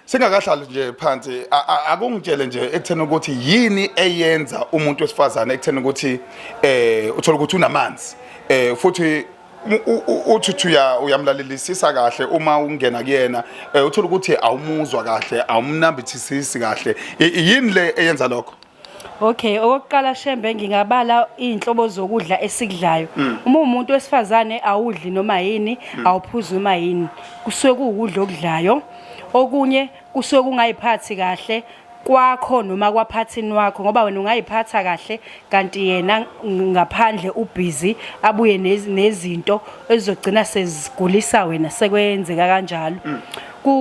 Singakahlali nje phansi akungitshele nje ekutheni ukuthi yini eyenza umuntu wesifazane ekutheni ukuthi uthola ukuthi unamanzi futhi uthi uya uyamlalelisisa kahle uma ungena kuyena uthola ukuthi awumuzwa kahle awumnambithisisi kahle. Yini le eyenza lokho? Okay, okokuqala Shembe ngingabala izinhlobo zokudla esikudlayo. Uma umuntu wesifazane awudli noma yini, awuphuzi noma yini. Kusuke kuwukudla okudlayo. Okunye kusuke kungayiphathi kahle kwakho noma kwaphathini wakho ngoba wena ungayiphatha kahle kanti yena ngaphandle ubhizi abuye nezinto ezizogcina sezigulisa wena sekwenzeka kanjalo.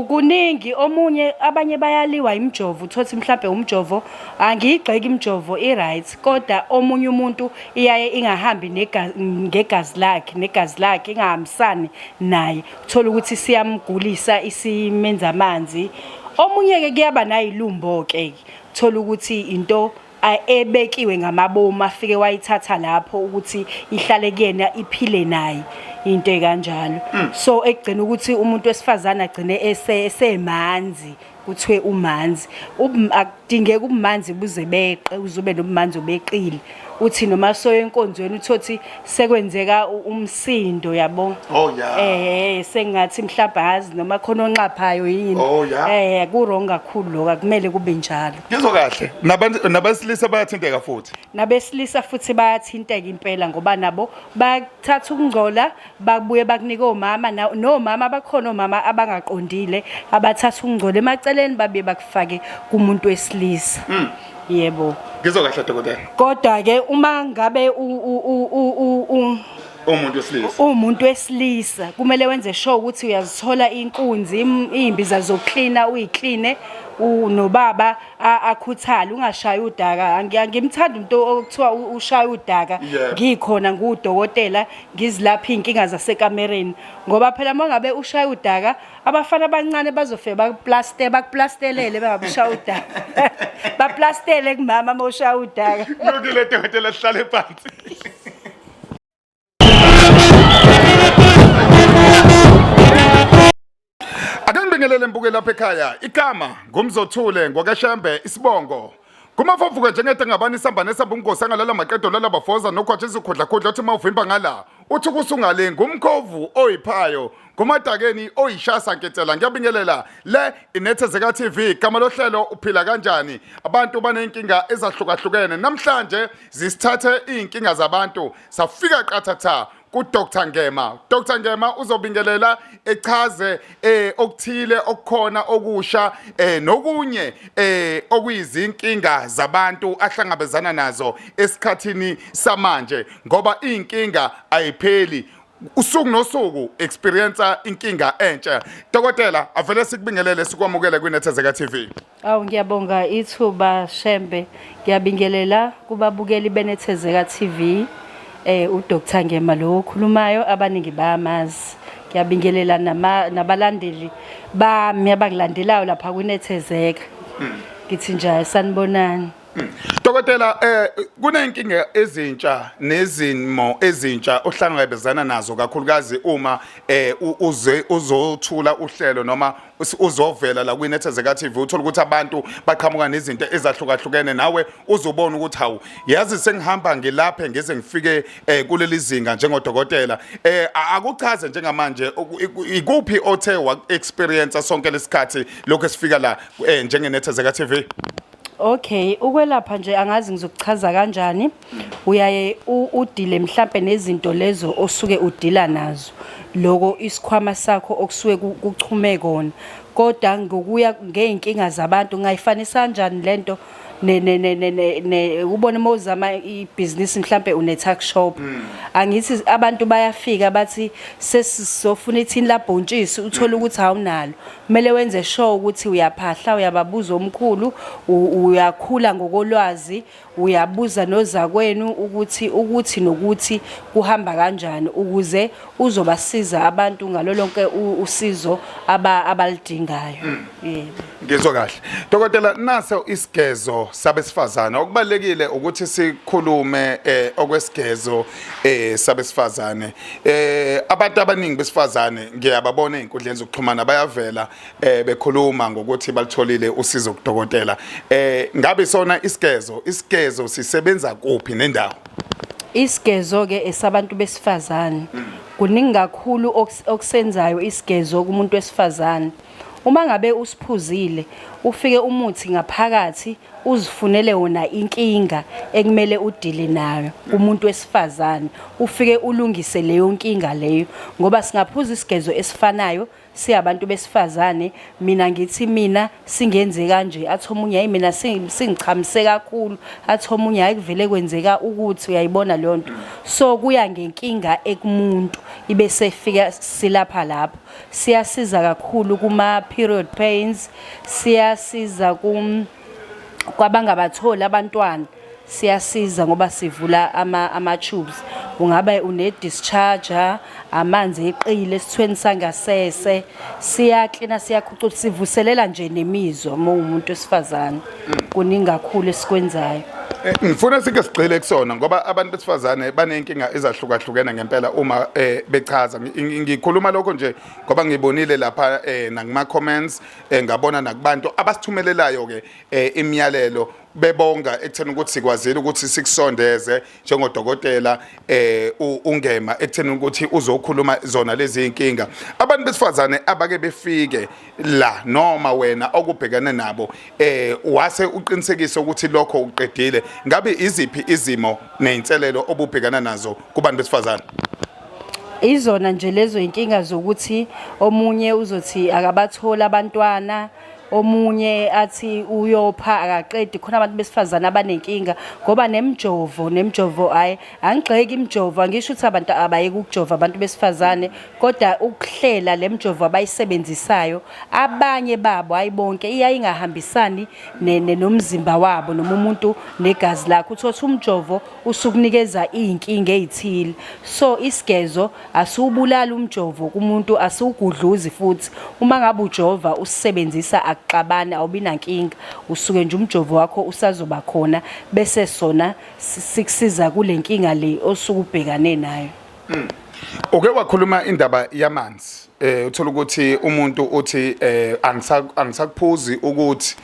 Kuningi omunye abanye bayaliwa imijovo uthothi mhlambe umjovo angiyigxeki imijovo i-right kodwa omunye umuntu iyaye ingahambi ngegazi lakhe negazi lakhe ingahambisani naye uthola ukuthi siyamgulisa isimenza amanzi. Omunye-ke kuyaba nayilumbo-ke thola ukuthi into ebekiwe ngamabomu afike wayithatha lapho ukuthi ihlale kuyena iphile naye into ekanjalo. So ekugcina ukuthi umuntu wesifazane agcine esemanzi kuthiwe umanzi. Akudingeki ubumanzi buze beqe uzobe nobumanzi obeqile. Uthi noma soya enkonzweni uthothi sekwenzeka umsindo yabo. Oh yeah. Sengathi mhlawumbe azi noma khona onxaphayo yini. Oh yeah. Ku wrong kakhulu lokho akumele kube njalo. Ngizwa kahle. Nabantu nabesilisa bayathinteka futhi. Nabesilisa futhi bayathinteka impela ngoba nabo bathatha ukungcola babuye bakunike omama nomama bakhona omama abangaqondile abathatha ukungcola emaceleni babuye bakufake kumuntu wesilisa. Yebo. Ngizwa kahle dokotela. Kodwa ke uma ngabe umuntu wesilisa. Umuntu wesilisa kumele wenze sure ukuthi uyazithola inkunzi imbiza zokuklina uyikline nobaba akhuthale ungashayi udaka. Angimthandi umuntu okuthiwa ushaya udaka. Ngikhona ngudokotela ngizilapha inkinga zasekamereni ngoba phela uma ngabe ushaya udaka abafana abancane bazofika bakuplaste bakuplastelele bengabe ushaya udaka. Baplastele kumama uma ushaya udaka. Lukile dokotela sihlale phansi. Ake ngibingelele mbuke lapha ekhaya. Igama ngumzothule ngwakashembe isibongo. Kumafovuka njengede ngabani isamba nesamba umgosi angalala maqedo lala bafoza nokhwatsha izikhudla khudla uthi mawuvimba ngala uthi kusungale ngumkhovu oyiphayo ngumadakeni oyishasa nketsela. Ngiyabingelela le inethezeka TV igama lohlelo uphila kanjani. Abantu banenkinga ezahlukahlukene namhlanje zisithathe izinkinga zabantu safika qathatha ku Dr Ngema. Dr Ngema uzobingelela echaze okuthile okukhona okusha nokunye okuyizinkinga zabantu ahlangabezana nazo esikhathini samanje ngoba inkinga ayipheli usuku nosuku experience inkinga entsha. Dokotela avele sikubingelele sikwamukele kwiNethezeka TV. Awu ngiyabonga ithuba Shembe. Ngiyabingelela kubabukeli beNethezeka TV. uDr Ngema lo okhulumayo abaningi bayamazi. Ngiyabingelela nabalandeli bami abangilandelayo lapha kwiNethezeka. Ngithi nje sanibonani. Dokotela kunenkinga ezintsha nezimo ezintsha ohlangabezana nazo kakhulukazi uma uze uzothula uhlelo noma uzovela la kwiNethezeka TV uthola ukuthi abantu baqhamuka nezinto ezahlukahlukene nawe uzobona ukuthi hawu yazi sengihamba ngilaphe ngize ngifike kuleli zinga njengodokotela. Akuchaze njengamanje ikuphi othe wa experience sonke lesikhathi lokho esifika la njengeNethezeka TV? Okay, ukwelapha nje angazi ngizokuchaza kanjani. Uyaye udile mhlambe nezinto lezo osuke udila nazo. Loko isikhwama sakho okusuke kuchume kona. Kodwa ngokuya ngeinkinga zabantu ungayifanisa kanjani lento ne ne ne ne ne, ne ubone mawuzama ibhizinisi mhlambe une tuck shop. Angithi abantu bayafika bathi sesizofuna ithini labhontshisi uthola ukuthi awunalo. Kumele wenze sure ukuthi uyaphahla uyababuza omkhulu uyakhula ngokolwazi uyabuza nozakwenu ukuthi nokuthi kuhamba kanjani ukuze uzobasiza abantu ngalo lonke usizo abalidingayo. Yebo. Ngizwa kahle. Dokotela naso isigezo Isigezo sabesifazane okubalekile ukuthi sikhulume okwesigezo sabesifazane. Abantu abaningi besifazane ngiyababona ezinkundleni zokuxhumana bayavela bekhuluma ngokuthi balitholile usizo kudokotela. Ngabe sona isigezo sisebenza kuphi nendawo? Isigezo ke esabantu besifazane. Kuningi kakhulu okusenzayo isigezo kumuntu wesifazane. Uma ngabe usiphuzile ufike umuthi ngaphakathi uzifunele wona inkinga ekumele udile nayo kumuntu wesifazane, ufike ulungise leyo nkinga leyo, ngoba singaphuza isigezo esifanayo siyabantu besifazane. Mina ngithi mina singenze kanje, athi omunye hayi mina singichamise kakhulu, athi omunye hayi kuvele kwenzeka ukuthi uyayibona leyo nto. So kuya ngenkinga ekumuntu, ibe sefika silapha lapho. Siyasiza kakhulu kuma period pains, siyasiza kum kwabangabatholi abantwana, siyasiza ngoba sivula ama tubes. Ungabe une discharger, amanzi eqile esithweni sangasese, siyaklina, siyakhucula, sivuselela nje nemizwa uma uwumuntu wesifazane. Kuningi kakhulu esikwenzayo. Ngifuna sike sigxile kusona ngoba abantu besifazane banenkinga ezahlukahlukene ngempela uma bechaza. Ngikhuluma lokho nje ngoba ngibonile lapha nakuma comments, ngabona nakubantu abasithumelelayo ke imiyalelo bebonga ekutheni ukuthi sikwazile ukuthi sikusondeze njengodokotela ungema ekutheni ukuthi uzokhuluma zona lezi inkinga. Abantu besifazane abake befike la noma wena okubhekene nabo wase uqinisekise ukuthi lokho uqedile, ngabe iziphi izimo nezinselelo obubhekana nazo kubantu besifazane? Izona nje lezo inkinga zokuthi omunye uzothi akabathola abantwana, omunye athi uyopha akaqedi. Khona abantu besifazane abanenkinga ngoba nemjovo, hayi angigxeki imjovo, angisho ukuthi abantu abayeke ukujova abantu besifazane, kodwa ukuhlela le mjovo abayisebenzisayo abanye babo, hayi bonke, iyaye ingahambisani nomzimba wabo noma umuntu negazi lakhe. Uthotha umjovo usukunikeza iy'nkinga ey'thile. So isigezo asiwubulali umjovo kumuntu, asiwugudluzi futhi. Uma ngabe ujova usebenzisa akuxabani, awubi nankinga, usuke nje umjovo wakho usazoba khona, bese sona sikusiza kule nkinga le osuke ubhekane nayo. Uke wakhuluma indaba yamanzi, uthola ukuthi umuntu uthi angisakuphuzi ukuthi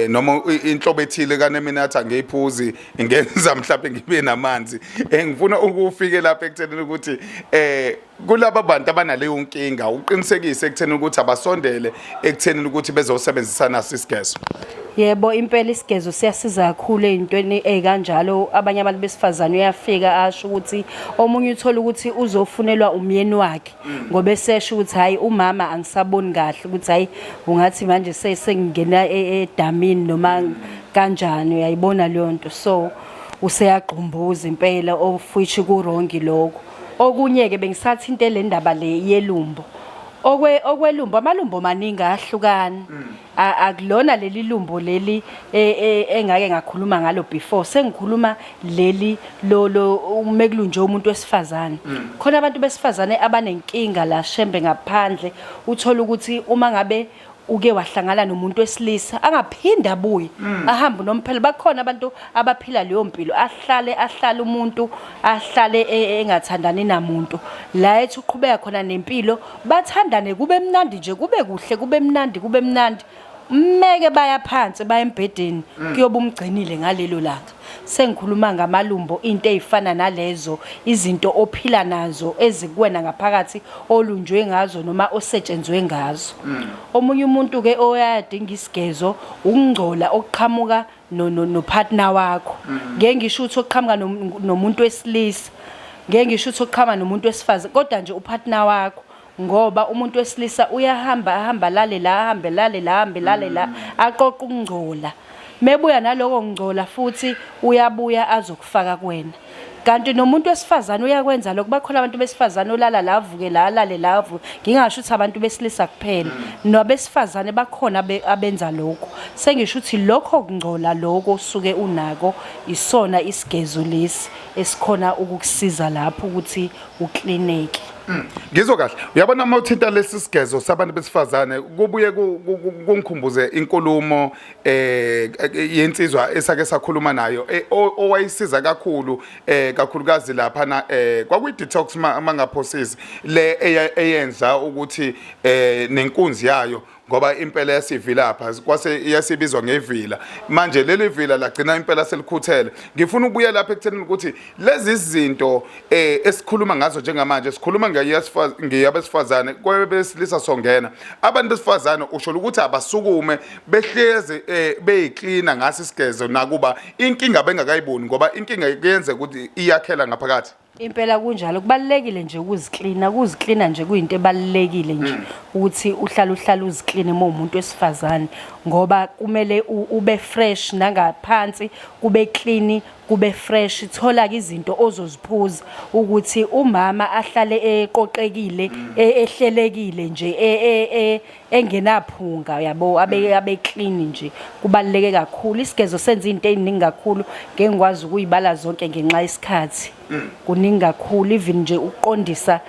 noma inhlobo ethile kaneminathi angiyiphuzi, ingenza mhlawumbe ngibe namanzi. Ngifuna ukufike lapha ekutheni ukuthi kulaba bantu abanaleyo nkinga uqinisekise ekutheni ukuthi abasondele ekutheni ukuthi bezosebenzisana isigezo. Yebo, impela isigezo siyasiza kakhulu ey'ntweni ey'kanjalo. Abanye abantu besifazane uyafika asho ukuthi omunye uthola ukuthi uzofunelwa umyeni wakhe, ngoba esesho ukuthi hhayi umama angisaboni kahle ukuthi hhayi ungathi manje sengingena edamini noma kanjani, uyayibona leyo nto. So useyagqumbuza impela, of which ku-wrong lokho. Okunye-ke bengisathinte le ndaba le yelumbo. Okwelumbo, amalumbo maningi ahlukana. Akulona leli lumbo leli engake ngakhuluma ngalo before, sengikhuluma leli lo umekulunje umuntu wesifazane. Khona abantu besifazane abanenkinga la Shembe ngaphandle, uthola ukuthi uma ngabe uke wahlangana nomuntu wesilisa angaphinde abuye, ahambe nomphelo. Bakhona abantu abaphila leyo mpilo, ahlale umuntu ahlale engathandani namuntu, la ethi uqhubeka khona nempilo, bathandane kube mnandi nje, kube kuhle, kube mnandi, kube mnandi, meke baya phansi baya embhedeni, kuyobe umgcinile ngalelo langa. Sengikhuluma ngamalumbo, into ey'fana nalezo, izinto ophila nazo ezikuwena ngaphakathi olunjwe ngazo noma osetshenzwe ngazo. Omunye umuntu-ke oyadinga isigezo ukungcola okuqhamuka nopartner wakho. Ngeke ngisho ukuthi okuqhamuka nomuntu wesilisa, ngeke ngisho ukuthi okuqhamuka nomuntu wesifazane, kodwa nje upartner wakho, ngoba umuntu wesilisa uyahamba ahamba lale la, ahambe lale la, ahambe lale la, aqoqa ukungcola. Mebuya naloko ngcola futhi uyabuya azokufaka kuwena. Kanti nomuntu wesifazane uyakwenza lokho. Bakhona abantu besifazane olala la avuke la, alale la avuke. Ngingasho ukuthi abantu besilisa kuphela, nabesifazane bakhona abenza lokho. Sengisho ukuthi lokho kungcola lokho osuke unako isona isigezo lesi esikhona ukukusiza lapho ukuthi uklineke. Ngizwa kahle. Uyabona uma uthinta lesi sigezo sabantu besifazane kubuye kungikhumbuze inkulumo yensizwa esake sakhuluma nayo owayisiza kakhulu kakhulukazi lapha na kwakuyi detox mangaphosisi le eyenza ukuthi nenkunzi yayo ngoba impela yasivilapha kwase yasibizwa ngevila. Manje leli vila lagcina impela selikhuthele. Ngifuna ukubuya lapha ekuthenini ukuthi lezi zinto esikhuluma ngazo njengamanje, sikhuluma ngeyabesifazane, kwebesilisa songena abantu besifazane, usho ukuthi abasukume behlezi beyiklina ngaso isigezo nakuba inkinga bengakayiboni, ngoba inkinga kuyenzeka ukuthi iyakhela ngaphakathi. Impela kunjalo, kubalulekile nje ukuziklina, ukuziklina nje kuyinto ebalulekile nje ukuthi uhlale uzikline uma uwumuntu wesifazane, ngoba kumele ube fresh nangaphansi, kube clean, kube fresh. Thola-ke izinto ozoziphuza ukuthi umama ahlale eqoqekile, ehlelekile nje, engenaphunga, yabo, abe clean nje. Kubaluleke kakhulu. Isigezo senza izinto eziningi kakhulu, ngeke ngikwazi ukuyibala zonke ngenxa yesikhathi. Kuningi kakhulu, even nje ukuqondisa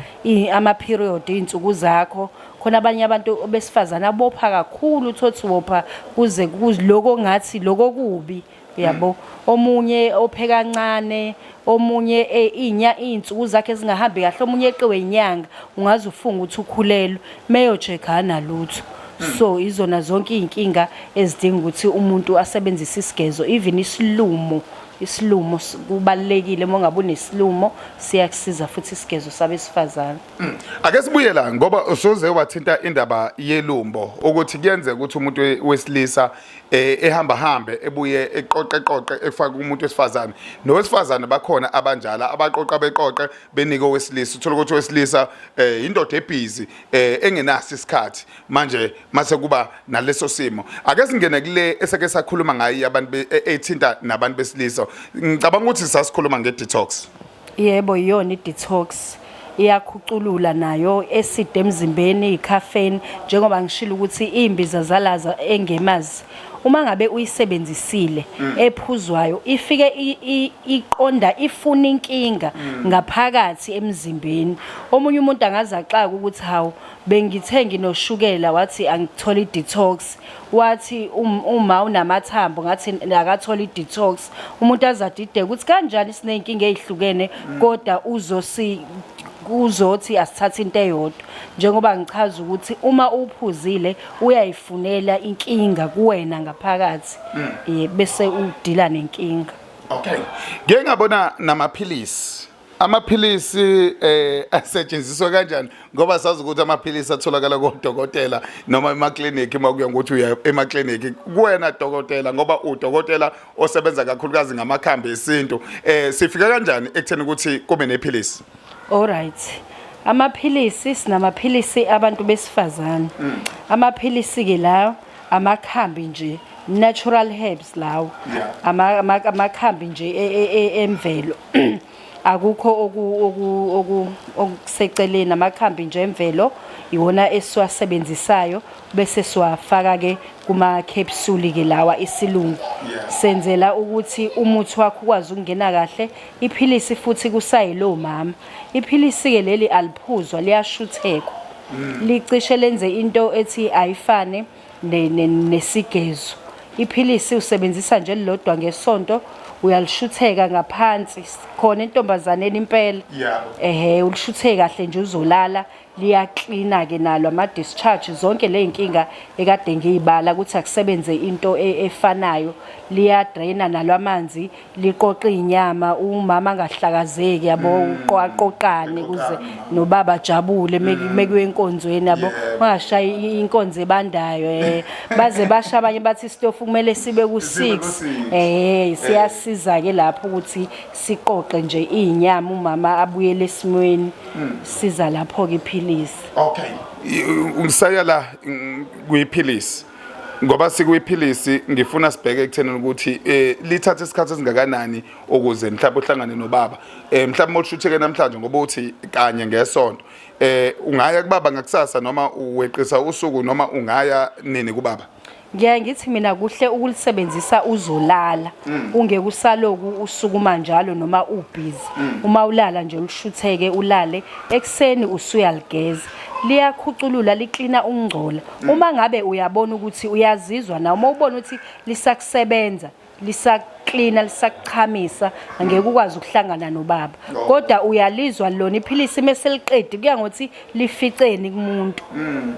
ama-period, iy'nsuku zakho. Khona abanye abantu besifazane abopha kakhulu, uthole wopha kuze lokho ngathi lokho kubi, yabo. Omunye ophe kancane, omunye iy'nsuku zakhe zingahambi kahle, omunye eqiwe inyanga, ungaze ufunge ukuthi ukhulelwe, meyo-check-a analutho. So izona zonke iy'nkinga ezidinga ukuthi umuntu asebenzise isigezo. Even isilumo, isilumo kubalulekile. Uma ngabe unesilumo siyakusiza futhi isigezo sabesifazane. Ake sibuye la, ngoba usuze wathinta indaba yelumbo, ukuthi kuyenzeka ukuthi umuntu wesilisa ehamba hambe ebuye eqoqe qoqe efaka umuntu wesifazane, nowesifazane bakhona abanjala abaqoqa beqoqe benike owesilisa. Uthola ukuthi owesilisa indoda ebhizi engenaso isikhathi. Manje mase kuba naleso simo, ake singene kule eseke sakhuluma ngayo abantu ethinta nabantu besilisa. Ngicabanga ukuthi sasikhuluma nge-detox. Yebo, iyona i-detox, iyakhuculula nayo acid emzimbeni, i-caffeine, njengoba ngishilo ukuthi iy'mbiza zalaza engemazi uma ngabe uyisebenzisile ephuzwayo ifike iqonda ifuna inkinga ngaphakathi emzimbeni. Omunye umuntu angaze axake ukuthi hawu, bengithe nginoshukela, wathi angithole i-detox, wathi uma unamathambo ngathi akathola i-detox. Umuntu azadideke ukuthi kanjani siney'nkinga ey'hlukene, kodwa uzothi asithathe into eyodwa. Njengoba ngichaza ukuthi uma uphuzile uyayifunela inkinga kuwena ngaphakathi, bese udila nenkinga. Okay, ngeke ngabona namaphilisi. Amaphilisi asetshenziswa kanjani? Ngoba sazi ukuthi amaphilisi atholakala kodokotela noma emakliniki, uma kuya ngokuthi uya emakliniki kuwena dokotela, ngoba udokotela osebenza kakhulukazi ngamakhambi esintu, sifika kanjani ekutheni ukuthi kube nephilisi? Alright, amaphilisi, sinamaphilisi abantu besifazane. Amaphilisi ke la amakhambi nje, natural herbs lawo. Amakhambi nje emvelo, akukho okuseceleni, amakhambi nje emvelo iwona esiwasebenzisayo, bese siwafaka ke kuma capsule ke lawa isilungu. Senzela ukuthi umuthi wakho ukwazi ukungena kahle. Iphilisi futhi kusayilo mama, iphilisi ke leli aliphuzwa, liyashuthekwa. Licishe lenze into ethi ayifane nesigezo. Iphilisi usebenzisa nje lilodwa ngesonto, uyalishutheka ngaphansi khona entombazaneni impela. Ehe, ulishutheke kahle nje, uzolala, liyaklina ke nalo, ama discharge, zonke le inkinga ekade ngiyibala ukuthi akusebenze into efanayo. Liyadraina nalo amanzi, liqoqa inyama, umama angahlakazeki, yabo, uqoqane kuze nobaba ajabule mekuye enkonzweni, yabo, ungashayi inkonzo ebandayo. Baze basha abanye bathi isitofu kumele sibe ku Sibe 6. ku-six. Siyasiza ke lapho ukuthi siqoqe nje inyama, umama abuyele esimweni. Siza lapho ke iphilisi. Okay, ngisaya la kuyiphilisi, ngoba sikuyiphilisi ngifuna sibheke ekutheni ukuthi lithatha isikhathi esingakanani ukuze mhlawumbe uhlangane nobaba. Mhlawumbe ulishutheke namhlanje, ngoba uthi kanye ngesonto, ungaya kubaba ngakusasa noma uweqisa usuku noma ungaya nini kubaba? Ngiyaye ngithi mina kuhle ukulisebenzisa uzolala ungeke usaloku usukuma njalo noma ubhizi. Uma ulala nje ulishutheke ulale, ekuseni usuyaligeza. Liyakhuculula liklina ukungcola. Uma ngabe uyabona ukuthi uyazizwa nawe, uma ubona ukuthi lisakusebenza lisaklina lisakuchamisa angeke ukwazi ukuhlangana nobaba kodwa uyalizwa lona iphilisi meseliqedi kuya ngokuthi lificeni kumuntu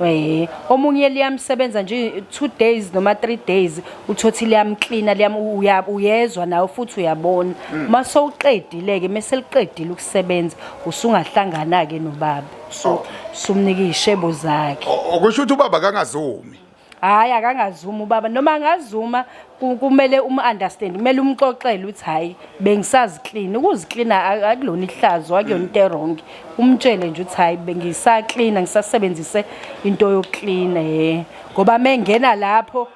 eh omunye liyamsebenza nje 2 days noma 3 days uthothi liyamklina liyam uyezwa nawe futhi uyabona uma sowuqedile ke meseliqedile ukusebenza usungahlangana ke nobaba so sumnika izishebo zakhe. Okusho ukuthi ubaba kangazumi. Hayi akangazuma ubaba noma angazuma kumele um-understand kumele umxoxele ukuthi hhayi bengisaziklina ukuziklina akulona ihlazo akuyona into erongi umtshele nje ukuthi hhayi bengisaklina ngisasebenzise into yokuklina ye ngoba mengena lapho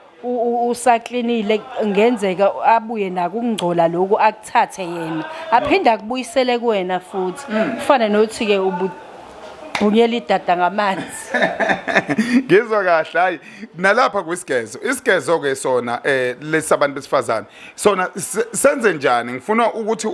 usaklinile ngenzeka abuye nako ukungcola lokhu akuthathe yena aphinde akubuyisele kuwena futhi kufane nokuthi-ke Bhunyela idada ngamanzi. Ngizwa kahle hayi nalapha kwisigezo. Isigezo ke sona lesabantu besifazane. Sona senze njani? Ngifuna ukuthi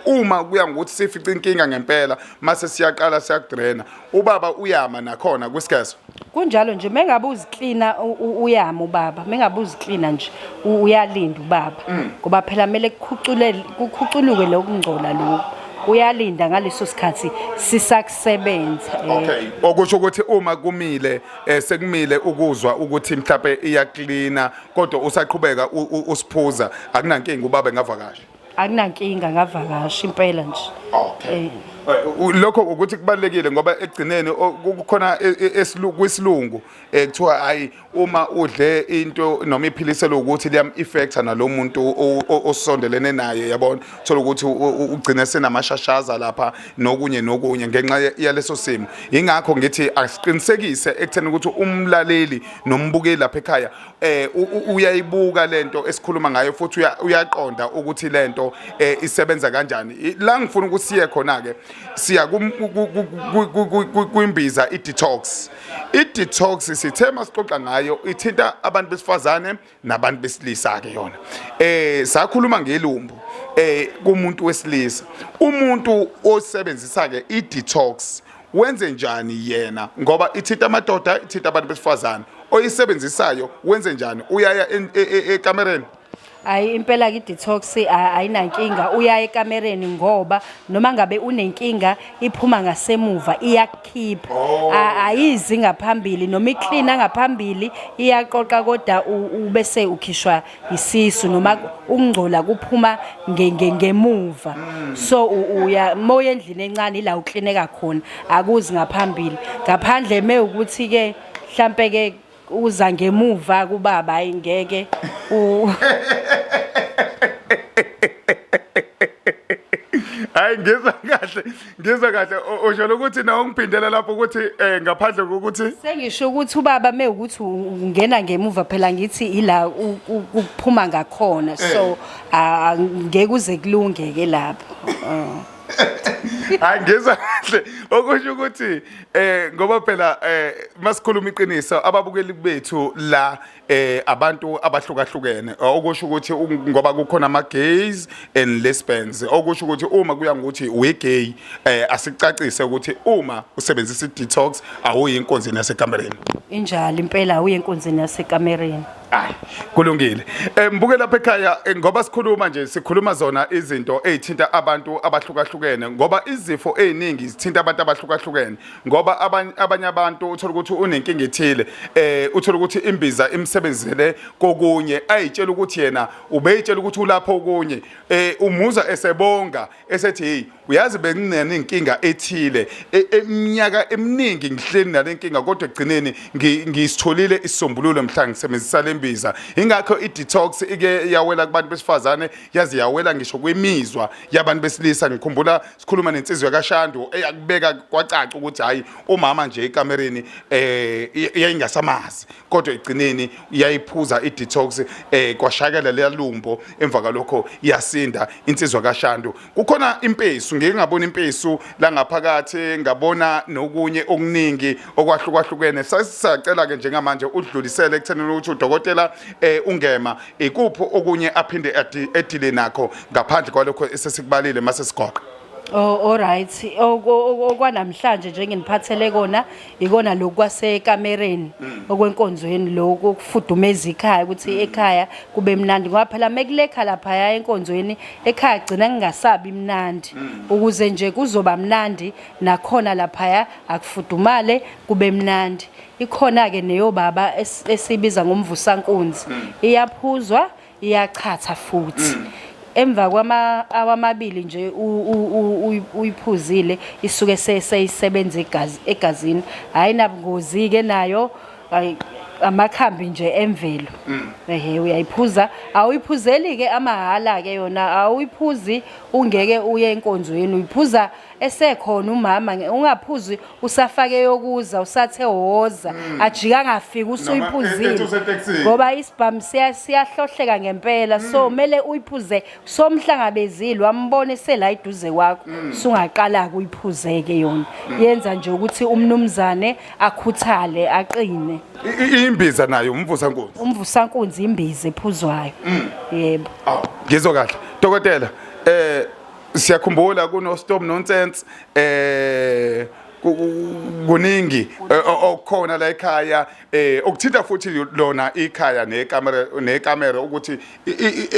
uma kuya ngokuthi sifice inkinga ngempela mase siyaqala siyakudraina. Ubaba uyama nakhona kwisigezo. Kunjalo nje mengabe uziklina uyama ubaba, mengabe uziklina nje uyalinda ubaba. Ngoba phela kumele kukhuculele kukhuculuke lokungcola lokhu. Uyalinda ngaleso sikhathi sisakusebenza. Okay. Okusho ukuthi uma kumile sekumile ukuzwa ukuthi mhlawumbe iyaklina kodwa usaqhubeka usiphuza akunankinga ubaba engavakasha. Akunankinga ngavakasha impela nje. Okay. Lokho ukuthi kubalekile ngoba ekugcineni kukhona kwisilungu kuthiwa hayi uma udle into noma iphiliselo ukuthi liyam effecta nalomuntu osondelene naye yabona thola ukuthi ugcine senamashashaza lapha nokunye nokunye ngenxa yaleso simo. Ingakho ngithi asiqinisekise ekutheni ukuthi umlaleli nombukeli lapha ekhaya uyayibuka lento esikhuluma ngayo futhi uyaqonda ukuthi lento isebenza kanjani. La ngifuna ukuthi siye khona ke siya kwimbiza i-detox. I-detox sithe masixoxa ngayo ithinta abantu besifazane nabantu besilisa ke yona. Sakhuluma ngelumbu kumuntu wesilisa. Umuntu osebenzisa ke i-detox wenze njani yena ngoba ithinta amadoda ithinta abantu besifazane oyisebenzisayo wenze njani uyaya ekamereni? Hayi impela ke detox ayinankinga uya ekamereni ngoba noma ngabe unenkinga iphuma ngasemuva iyakukhipha. Ayizi ngaphambili noma iclean ngaphambili iyaqoqa kodwa ubese ukhishwa isisu noma ukungcola kuphuma ngemuva. So uya moya endlini encane ila uklineka khona akuzi ngaphambili ngaphandle me ukuthi ke mhlambe ke uza ngemuva kubaba hayi ngeke Hayi ngizwa kahle ngizwa kahle usho ukuthi nawe ungiphindela lapho ukuthi ngaphandle kokuthi sengisho ukuthi ubaba me ukuthi ungena ngemuva phela ngithi ila ukuphuma ngakhona so ngeke uze kulungeke lapho. Hayi ngizwa kahle okusho ukuthi ngoba phela masikhuluma iqiniso ababukeli bethu la abantu abahlukahlukene okusho ukuthi ngoba kukhona ama gays and lesbians okusho ukuthi uma kuya ngokuthi we gay asicacise ukuthi uma usebenzisa i-detox awuyi enkonzweni yasekamereni. Injalo impela awuyi enkonzweni yasekamereni. Hayi kulungile. Mbuke lapha ekhaya ngoba sikhuluma nje sikhuluma zona izinto ezithinta abantu abahlukahlukene ngoba izifo eziningi zithinta abantu abahlukahlukene ngoba abanye abantu uthola ukuthi unenkinga ethile uthola ukuthi imbiza imsebenzele kokunye ayitshela ukuthi yena ubeyitshela ukuthi ulapho okunye umuza esebonga esethi hey uyazi benginenkinga ethile eminyaka eminingi ngihleli nalenkinga kodwa ekugcineni ngisitholile isisombululo mhla ngisebenzisa lembiza. Ingakho i-detox ike yawela kubantu besifazane yaze yawela ngisho kwimizwa yabantu besilisa. Ngikhumbula sikhuluma nensizwa kaShandu eyakubeka kwacaca ukuthi hayi umama nje ekamereni yayingasamazi kodwa ekugcineni yayiphuza i-detox kwashakela leyalumbo emva kalokho yasinda insizwa kaShandu. Kukhona impesu impisu, ngike ngabona impisu la ngaphakathi, ngabona nokunye okuningi okwahlukahlukene. Sasacela ke njengamanje udlulisele ekuthenini ukuthi udokotela uNgema ikuphi okunye aphinde edile nakho ngaphandle kwalokho esesikubalile mase sigoqa. Oh alright okwanamhlanje nje nginiphathele kona ikona lokhu kwasekamereni okwenkonzweni lokhu okufudumeza ikhaya ukuthi ekhaya kube mnandi ngoba phela mekulekha laphaya enkonzweni ekhaya gcina ngingasabi mnandi ukuze nje kuzoba mnandi nakhona laphaya akufudumale kube mnandi. Ikhona ke neyobaba esibiza ngomvusankunzi iyaphuzwa iyachatha futhi emva kwama awamabili nje uyiphuzile isuke seyisebenza igazi egazini ayinabungozi ke nayo amakhambi nje emvelo ehe uyayiphuza awuyiphuzeli ke amahala ke yona awuyiphuzi ungeke uye enkonzweni uyiphuza esekhona umama ungaphuzi usafake yokuza usathe woza ajika angafiki usuyiphuzile ethi usetekisini. ngoba isibhamu siyahlohleka ngempela so kumele uyiphuze somhlangabezile wambona esela eduze kwakho sungaqala kuyiphuzeke yona yenza nje ukuthi umnumzane akhuthale aqine. Imbiza nayo umvusankunzi. Umvusankunzi imbiza ephuzwayo yebo. Aw, ngizwa kahle dokotela. Siyakhumbula kuno stop nonsense, kuningi okukhona la ekhaya okuthinta futhi lona ikhaya nekamera ukuthi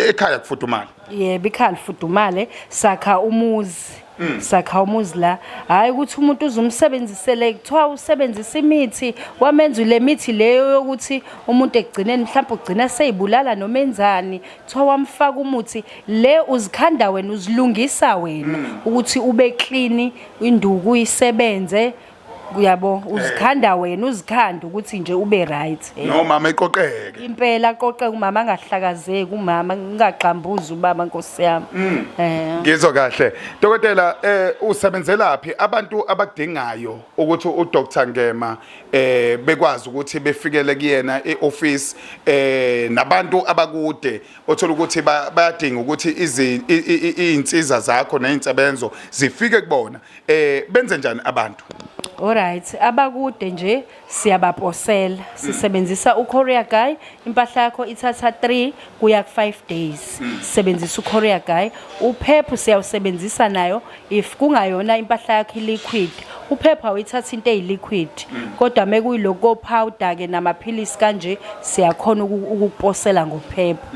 ekhaya kufudumale. Yebo, ikhaya lifudumale, sakha umuzi. Sakha umuzi la, hayi ukuthi umuntu uzumsebenzisele kuthiwa usebenzisa imithi wamenza le mithi leyo yokuthi umuntu ekugcineni mhlawumbe ugcina seyibulala noma enzani, kuthiwa wamfaka umuthi le uzikhanda wena uzilungisa wena ukuthi ube clean induku isebenze uyabo uzikhanda wena uzikhanda ukuthi nje ube right. Nomama eqoqeke. Impela aqoqeke umama angahlakazeki umama ngingagxambuzi ubaba nkosi yami. Ngizwa kahle dokotela. Usebenzelaphi abantu abakudingayo ukuthi uDr Ngema bekwazi ukuthi befikele kuyena eoffice, nabantu abakude othola ukuthi bayadinga ukuthi izinsiza zakho nezinsebenzo zifike kubona, benze njani abantu? Alright, abakude nje siyabaposela. Sisebenzisa uCourier Guy, impahla yakho ithatha 3 kuya ku5 days. Sisebenzisa uCourier Guy. Uphepha siyawusebenzisa nayo if kungayona impahla yakho liquid. Uphepha awuyithatha into eyiliquid. Kodwa mekuyiloko powder ke namaphilisi kanje siyakhona ukukuposela ngophepha.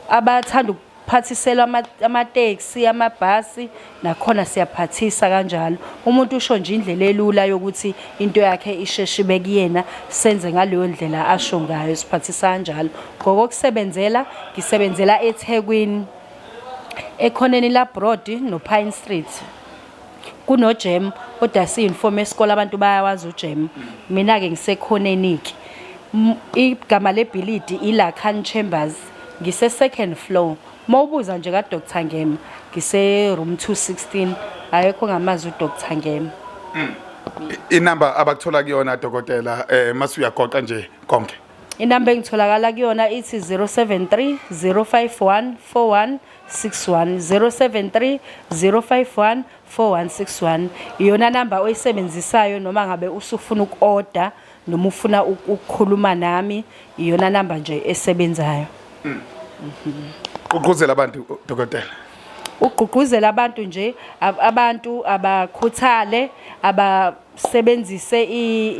Abathanda ukuphathiselwa amateksi, amabhasi nakhona siyaphathisa kanjalo. Umuntu usho nje indlela elula yokuthi into yakhe isheshe ibe kuyena, senze ngaleyo ndlela asho ngayo, siphathisa kanjalo. Ngokokusebenzela ngisebenzela eThekwini ekhoneni la Broad no Pine Street. Kuno Jam kodwa siyi-uniform yesikole abantu bayawazi uJam. Mina ke ngisekhoneni ke. Igama lebhilidi iLacan Chambers, ngise second floor. Mawubuza nje ka Dr Ngema ngise room 216, ayekho ngamazi uDr Ngema. Inamba abakuthola kuyona dokotela, mase uyagoqa nje konke? Inamba engitholakala kuyona ithi 073 051 4161, 073 051 4161. Iyona namba oyisebenzisayo noma ngabe usufuna uku-order noma ufuna ukukhuluma nami, iyona namba nje esebenzayo. Gqugquzela abantu dokotela. Ugqugquzela abantu nje abantu abakhuthale abasebenzise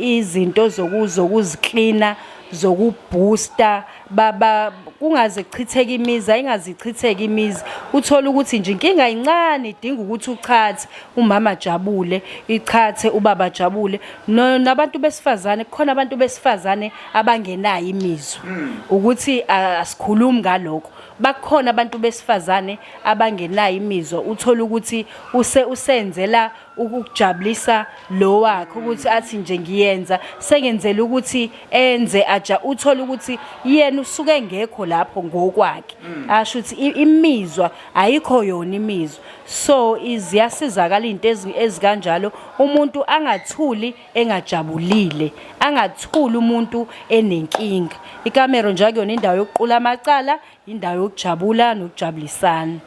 izinto zokuziklina zokubooster baba kungaze kuchitheke imizi, ayingaze ichitheke imizi. Uthola ukuthi nje inkinga incane idinga ukuthi uchathe umama ajabule, ichathe ubaba ajabule. Nabantu besifazane, kukhona abantu besifazane abangenayo imizwa ukuthi asikhulumi ngalokho. Bakhona abantu besifazane abangenayo imizwa, uthola ukuthi usenzela ukujabulisa lo wakhe ukuthi athi nje ngiyenza sengenzela ukuthi enze aja, uthola ukuthi yena usuke engekho lapho ngokwakhe, asho ukuthi imizwa ayikho yona imizwa. So ziyasizakala izinto ezikanjalo, umuntu angathuli engajabulile, angathuli umuntu enenkinga. Ikamero nje akuyona indawo yokuqula amacala, indawo yokujabula nokujabulisana.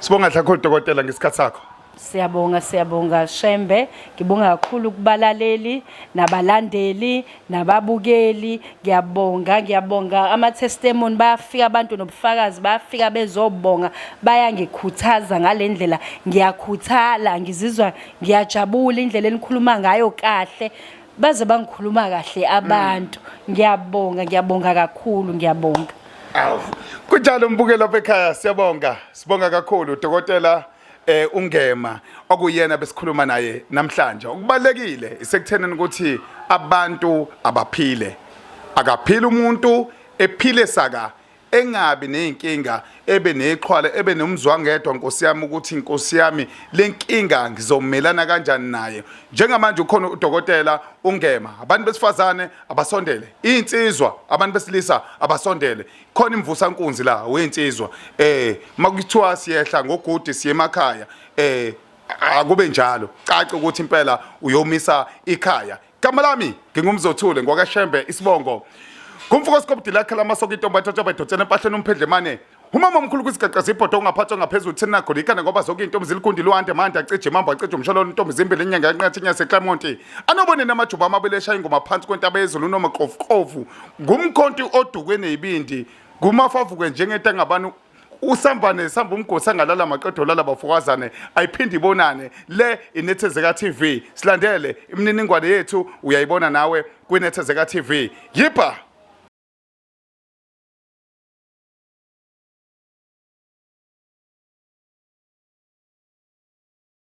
Sibonga kakhulu dokotela ngesikhathi sakho. Siyabonga siyabonga Shembe, ngibonga kakhulu kubalaleli nabalandeli nababukeli, ngiyabonga ngiyabonga ama testimony bayafika abantu nobufakazi bayafika bezobonga bayangikhuthaza ngalendlela ngiyakhuthala ngizizwa ngiyajabula indlela enikhuluma ngayo kahle baze bangikhuluma kahle abantu ngiyabonga ngiyabonga kakhulu ngiyabonga. Awu kunjalo mbukeli lapha ekhaya siyabonga sibonga kakhulu dokotela eh uNgema okuyena besikhuluma naye namhlanje okubalekile isekuthenini ukuthi abantu abaphile akaphile umuntu ephile saka engabi nezinkinga ebe neqhwala ebe nomzwangedwa nkosi yami ukuthi nkosi yami lenkinga ngizomelana kanjani naye njengamanje ukhona udokotela uNgema abantu besifazane abasondele insizwa abantu besilisa abasondele khona imvusa nkunzi la weyinsizwa eh makuthiwa siyehla ngogudi siye emakhaya eh akube njalo cace ukuthi impela uyomisa ikhaya gama lami ngingumzothule ngwakashembe isibongo ngumfuko sikobudi lakhe lamasoko intombi athatha bayidotsela empahleni umphedlemane umama omkhulu kwisigaqa zibhodo ongaphathwa ngaphezulu thina golikana ngoba zonke iy'ntombi ziligundi lwande mande acije mambo acije umshololo intombi zimbili inyanga yanqathi inyase eclamonti anobone namajuba amabili eshaya ingoma phansi kwentaba yezulu noma qofuqofu ngumkhonti odukwe nezibindi ngumafavuke njengento engabani usambane samba umgosi angalala maqedo lala bafokazane ayiphinde ibonane le inethezeka TV silandele imininingwane yethu uyayibona nawe kwinethezeka TV yipha.